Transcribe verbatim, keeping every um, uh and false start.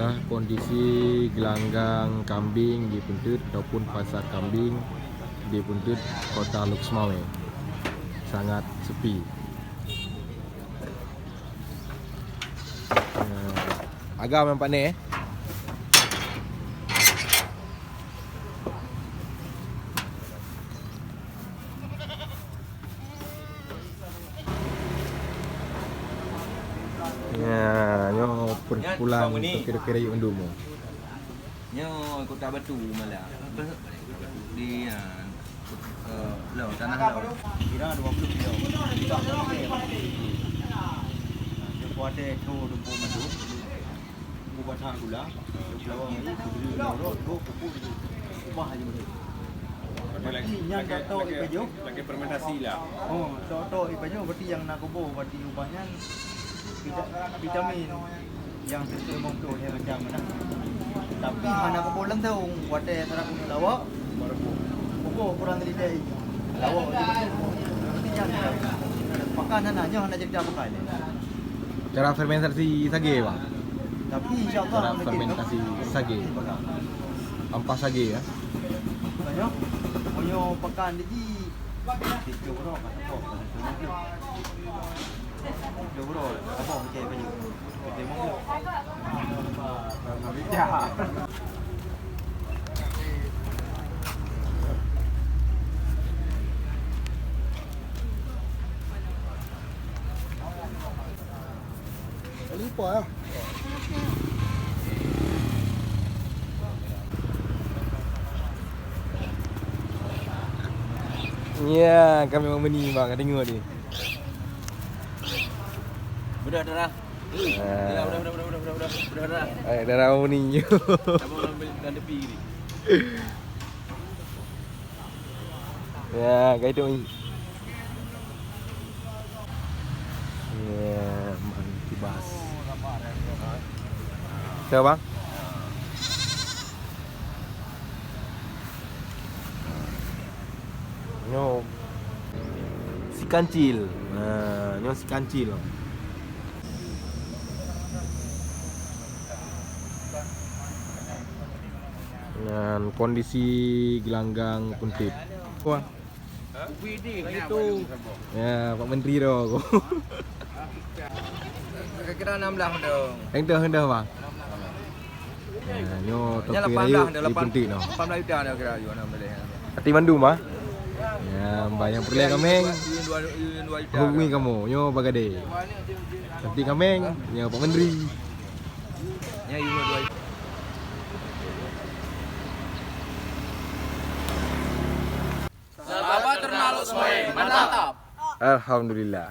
Kondisi gelanggang kambing di Peunteut ataupun pasar kambing di Peunteut, Kota Lhokseumawe, sangat sepi. Eh, agam nampak ni, eh. Ya, nyoe perkumpulan toke-toke rayeuk mandum. Nyoe Kota Batu malah. Apa? Di, ah, eh, Lau, Tanah Lau. Kira dua puluh kilo. Nyoe kuade tu dumpuk madu. Kupat gula. Lawa ni, kubeli lorot, go, kuku, ubah aja begitu. Berarti lagi, nyang lagi, tok-tok lagi, ipajoh. Lagi fermentasi lah. Oh, tok-tok ipajoh, berarti nyang na kuboh, berarti ubah nyan vita-, vitamin nyang sesuai mangkok, nyang macam mana. Tapi hana kuboh langsung, watèe seraku lawak, baru kuboh. Kuboh kurang telitèe. Lawak je betul. Berarti nyan. Pakan hana, nyoh hana cerita pakan. Cara fermentasi sage, Bang? Tapi insya Allah. Cara fermentasi sage. Ampas sage, ya? Banyak. Banyak pakan di. Tiga orang, apa? Tiga orang, apa? Macam mana? Lipa ya. Ya, kami mau meni, Bang. Tengok ni. Udah, udah, udah. Ah. Udah, udah, udah, udah, udah, udah, udah, udah, udah. Eh, dah rau ni. Sama orang beli dan tepi ni. Ya, kai tu ni. Ya, man kibas. Tahu, Bang? Nyoe si kancil. Ha, nyoe si kancil. Nyan kondisi gelanggang Peunteut. Wah. Itu. Ya, Pak Menteri tu. Kira-kira enam belas dong. Endah, endah, Bang. Ya, nyoe toke rayeuk di Peunteut noh. Lapan belas juta dah kira, alhamdulillah. Hati mandum, ah. Ya, Bang, nyang peureulèe kaméng, hubungi kamoe. Nyoe Pak Kadé. Nanti kaméng, nyoe Pak Menteri. Sahabat ternak Lhokseumawe, mantap. Alhamdulillah.